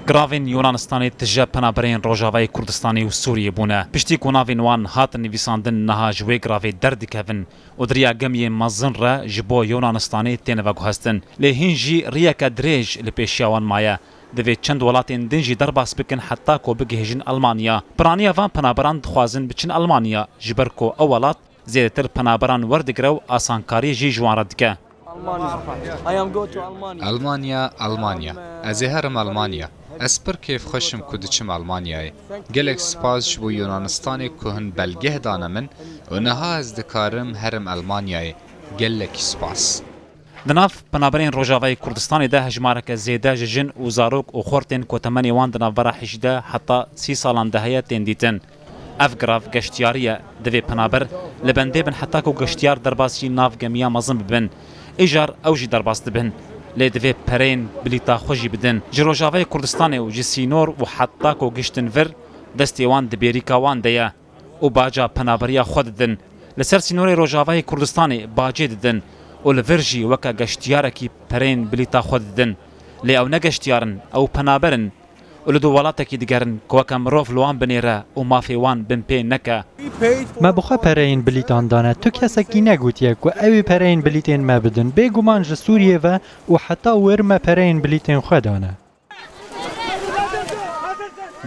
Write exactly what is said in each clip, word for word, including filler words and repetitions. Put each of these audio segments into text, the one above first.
Giravên Yunanistanê tije penaberên Rojavayê Kurdistanê û Sûriyê bûne. Piştî ku navên wan hatin nivîsandin, niha ji wê giravê derdikevin û di riya gemiyên mezin re ji bo Yunanistanê têne veguhestin. Lê hîn jî riyeke dirêj li pêşiya wan maye. Divê çend welatên din jî derbas bikin heta ku bigihêjin Elmanya. Piraniya van penaberan dixwazin biçin Elmanya, ji ber ku ew welat zêdetir penaberan werdigire û asankariyê jî ji wan re dike. Elmanya, Elmanya. Ez ê herim Elmanya. Ez pir kêfxweş im ku diçim Elmanyayê. Gelek spas ji bo Yunanistanê ku hin belgeh dane min û niha ez dikarim herim Elmanyayê. Gelekî spas. Di nav penaberên Rojavayê Kurdistanê de hejmareke zêde ji jin û zarok û xortên ku temenê wan di navbera hejdeh heta sî salan de heye tên dîtin. Ev girav geştiyarî ye, divê penaber li bendê bin heta ku geştiyar derbasî nav gemiya mezin bibin. Îcar ew jî derbas dibin. Lê divê pereyên bilîta xwe jî bidin. Ji Rojavayê Kurdistanê û ji sînor û heta ku giştin vir, destê wan di bêrîka wan de ye û baca penaberiya xwe didin. Li ser sînorê Rojavayê Kurdistanê bacê didin û li vir jî weke geştiyarekî pereyên bilîta xwe didin. Lê ew ne geştiyar in, ew penaber in û li dû welatekî digerin ku weke mirov li wan binêre û mafê wan binpê neke. Me bi xwe pereyên bilîtan dane. Tu kesekî negotiye ku ew ê pereyên bilîtên me bidin. Bêguman ji Sûriyê ve û heta wir me pereyên bilîtên xwe dane.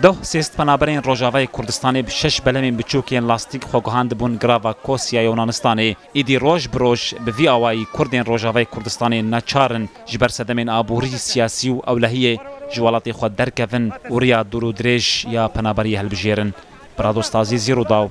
Doh sêst penaberên Rojavayê Kurdistanê bi şeş belemên biçûkên lastîk xwe guhandibûn girava Kosya ya Yunanistanê. Îdî roj bi roj bi vî awayî Kurdên Rojavayê Kurdistanê neçar in ji ber sedemên aborî, siyasî û ewlehiyê ji welatê xwe derkevin û riya dûr û dirêj ya penaberiyê hilbijêrin. Biradost Azîzî, Rûdaw.